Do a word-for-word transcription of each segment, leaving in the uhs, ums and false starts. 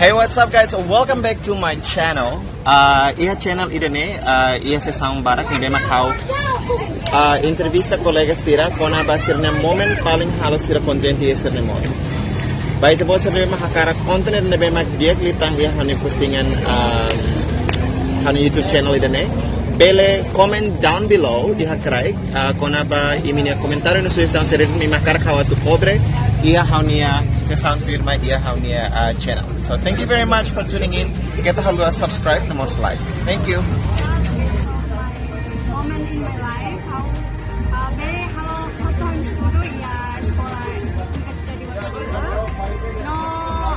Hey, what's up, guys? Welcome back to my channel. Ah, iha channel ida-ne'e, ah, iha sesaun barak ne'ebé mak ha'u, ah, entrevista kolega sira kona-ba sira-nia momen paling halo sira kontente iha sira-nia moris. Ba ita-boot sira ne'ebé mak hakarak konten ne'ebé mak di'ak liután iha ha'u-nia postingan, ah, ha'u-nia YouTube channel ida-ne'e, bele comment down below iha kraik, ah, kona-ba imi-nia komentáriu no sujestaun sira ne'ebé mak hakarak ha'u atu kobre iha ha'u-nia sesaun tuirmai iha ha'u-nia, ah, channel. So thank you very much for tuning in. Keta haluha subscribe no mós like. Thank you. Moment in my life, ha'u, ah, be halo satu tahun estudu iha sekolah universitas di Watabora. No,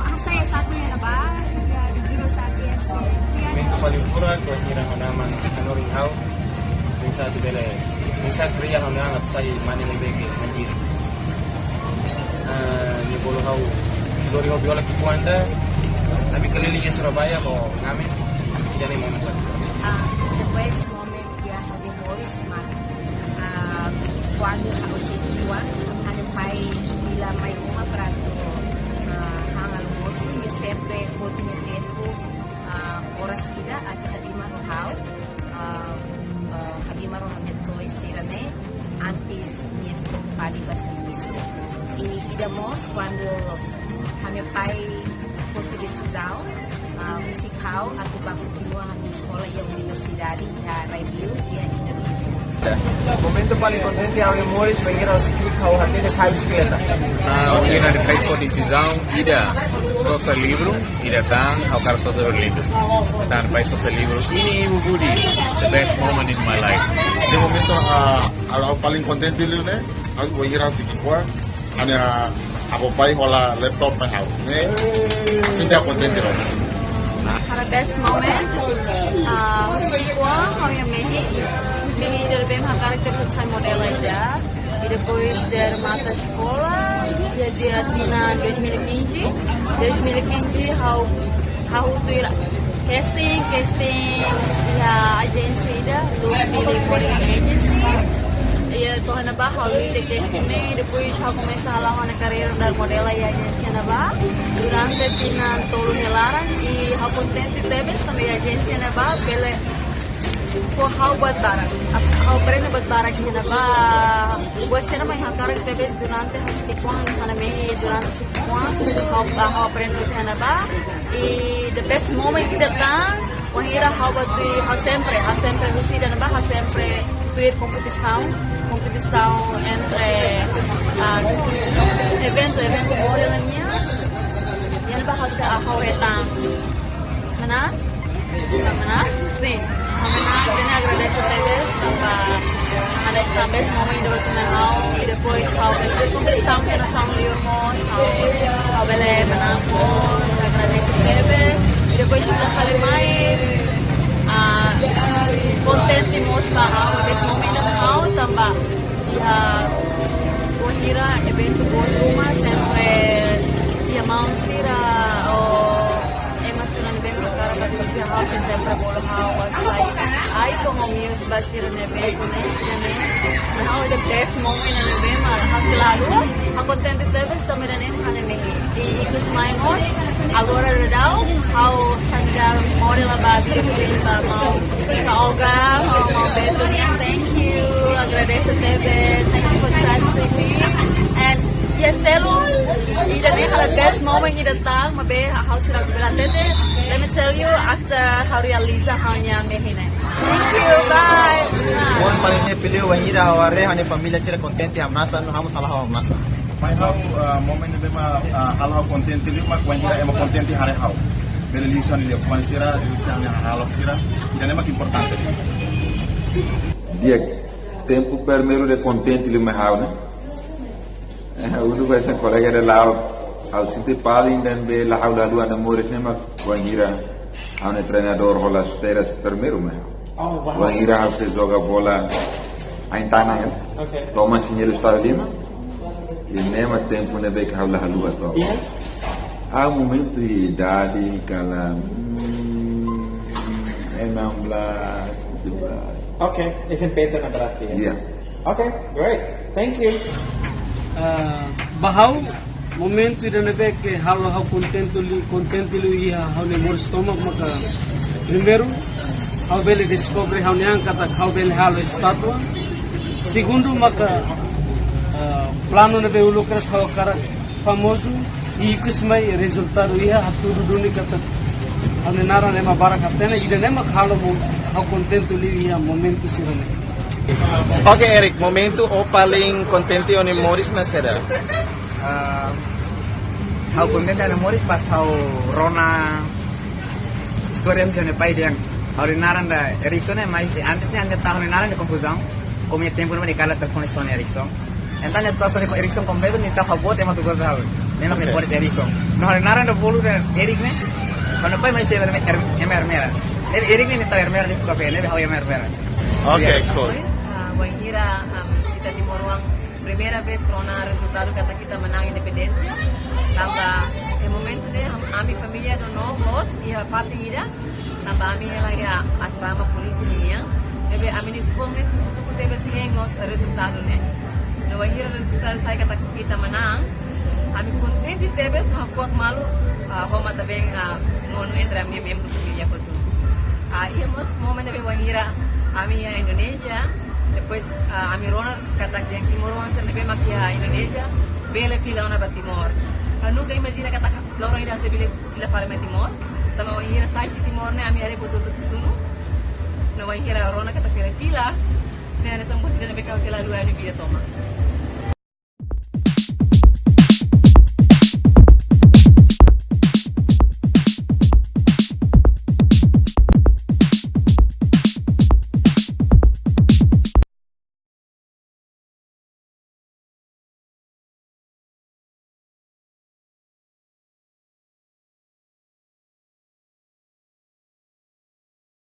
hasai S satu iha ne'ebá, iha di jurusan I S P. Momentu paling furak, wainhira ha'u-nia aman hanorin ha'u, oinsá atu bele, oinsá kria ha'u-nia an atu sai mane ne'ebé ke mandiri. Ah, nia bolu ha'u lori ha'u biola ki'ikoan ida, ami keliling iha Surabaya ho ngamin, ida-ne'e momentu. Ah, the best moment iha ha'u-nia moris mak, ah, kuandu ha'u sei ki'ikoan, ha'u-nia pai fila mai uma para atu, ah, han almosu, nia sempre foti nia tempu, ah, oras ida atu halimar ho ha'u, ah, ah, halimar ho ha'u-nia to'os sira-ne'e, antes nia foti fali ba servisu. I ida mós kuandu ha'u-nia pai foti desizaun, ah, husik ha'u atu bá kontinua ha'u-nia eskola iha universidade iha rai-li'ur iha Indonézia. Momentu paling kontente ha'u-nia moris, wainhira ha'u sei ki'ik ha'u hatene sai bisikleta. Ah, wainhira ha'u-nia pai foti desizaun ida sosa livru, ida tan ha'u hakarak sosa livru. Tan pai sosa livru, ini Ibu Budi, the best moment in my life. Iha momentu, ah, ha'u paling kontente liu ne'e, ha'u wainhira ha'u sei ki'ikoan, ha'u-nia avó pai hola laptop mai ha'u. Ne'e, asin ha'u kontente loos. Para best moment, ah, ha'u sei ki'ikoan, ha'u-nia mehi, mehi ida ne'ebé mak hakarak atu sai model ida. I depois de remata eskola, iha tinan dois mil e quinze, dois mil e quinze, ha'u, ha'u tuir casting, casting iha ajénsia ida, Luz Billy Modeling Agency. I to'o iha ne'ebá ha'u lori teste ne'e, depois ha'u komesa hala'o ha'u-nia karreira nu'udar model iha ajénsia ne'ebá. Durante tinan tolu nia laran, i ha'u kontente tebes tanba iha ajénsia ne'ebá bele fó ha'u buat barak. Ha'u aprende buat barak iha ne'ebá. Buat sira ne'ebé mak ha'u hakarak tebes durante ha'u sei ki'ikoan, ha'u-nia mehi durante sei ki'ikoan, ha'u, ha'u aprende iha ne'ebá. I the best moment ida tan, wainhira ha'u bá tuir, ha'u sempre, ha'u sempre husi ida ne'ebá, ha'u sempre tuir kompetisaun, kompetisaun entre, ah, eventu, eventu model nian. Iha ne'ebá ha'u sei, ha'u hetan manán? Manán? Sin. Manán, ha'u agradese tebes tanba hanesan best moment ida ba ha'u, i depois ha'u bele kompetisaun iha nasaun li'ur mós, ha'u, ha'u bele manán mós, agradese tebes. I depois ida fali mai, ah, kontente mós ba ha'u, best moment ida ba ha'u, tanba iha wainhira eventu boot ruma, sempre iha maun sira, ou ema sira ne'ebé mak hakarak atu iha ha'u, sempre bolu ha'u atu sai. Ai, como mius ba sira ne'ebé, ne'e, ne'e. Ha'u the best moment ne'ebé mak ha'u sei la haluha, ha'u kontente tebes tanba ida-ne'e mak ha'u-nia mehi. I ikus mai mós, agora daudaun, ha'u sai nu'udar model ba Beauty Queen ba maun, ba Olga, maun, maun Beto nian, thank you, agradese tebes, thank you for trusting me. And, yes, selu, ida-ne'e ha'u-nia best moment ida tan, maibé ha'u seidauk bele hatete. Let me tell you, after ha'u realiza ha'u-nia mehi ne'e. Thank you, bye. Buat paling ne'e piliu wainhira ha'u haree ha'u-nia família sira kontente hamnasa, no ha'u mós hala'o hamnasa. Mai ha'u, ah, momen ne'ebé mak, ah, halo ha'u kontente liu mak wainhira ema kontente haree ha'u. Bele liuhusi ha'u-nia liafuan sira, liuhusi ha'u-nia hahalok sira. Ida-ne'e mak importante. Di'ak, tempu primeiru ida kontente liu mai ha'u ne'e. Eh, uluk hanesan kolega ida la'o, ha'u sente paling ida ne'ebé la haluha ha'u-nia moris ne'e mak wainhira ha'u-nia treinadór hola xuteiras primeiru mai ha'u. Oh, wow. Wainhira ha'u sei joga bola ain-tanan, eh. Oke. Toman xinelu estadu lima. I ne'e mak tempu ne'ebé ke ha'u la haluha to'o. Iya. Ah, momentu idade kala, hmm, enam belas, tujuh belas. Oke, S M P ida ne'e berarti ya? Iya. Oke, great. Thank you. Ah, ba ha'u, Momentu ida ne'ebé ke halo ha'u kontente liu, kontente liu iha ha'u-nia moris tomak maka, primeiru, ha'u bele deskobre ha'u-nia an katak ha'u bele halo estátua. Segundu maka, ah, planu ne'ebé uluk kedas ha'u hakarak famozu, ikus mai rezultadu iha, hatudu duni katak ha'u-nia naran ema barak hatene, ida-ne'e mak halo mo-, ha'u kontente liu iha momentu sira-ne'e. Oke, Eric, momentu ó paling kontente iha ó-nia moris ne'e saida? Ah, ha'u kontente iha moris pas ha'u rona istória husi ha'u-nia pai dehan ha'u-nia naran ida Erickson ne'e, mas antes ne'e ha'u-nia naran ida Konfuzaun. Komu iha tempu ne'ebá nia kalan telefone sone Erickson. Entaun nia telefone Erickson kompletu, nia tau ha'u boot, ema atu goza ha'u. Ne'e mak nia, oke, bolu Erickson. No ha'u-nia naran ida bolu dehan Eric ne'e. Kuandu pai mai se Erme-, Er-, Ema Ermera. Ne'e Eric ne'e nia tau Ermera, nia buka P N, ne'ebé ha'u Ema Ermera. Oke, ya, cool. Depois, ah, wainhira, am, ita timoroan primeira vez rona rezultadu katak ita manán independénsia. Tanba iha momentu ne'e, am-, ami família no no loos iha fatin ida. Tanba ami hela iha asrama polísia ninian. Ne'ebé ami-nia fuan ne'e tuku-tuku tebes hein loos rezultadu ne'e. No wainhira rezultadu sai katak ita manán, ami kontente tebes no hakuak malu, ah, ho matan-been, ah, monu entre ami-nia membru família hotu. Ah, iha mós momentu ne'ebé wainhira ami iha Indonézia, depois, ah, ami rona katak dehan timoroan sira ne'ebé mak iha Indonézia bele fila ona ba Timor. Ah, nunka imajina katak loron ida sei bele fila fali mai Timor. Tanba wainhira sai husi Timor ne'e ami haree buat hotu-hotu sunu. No wainhira rona katak bele fila, ne'e hanesan buat ida ne'ebé ke ha'u sei la haluha iha ha'u-nia vida tomak.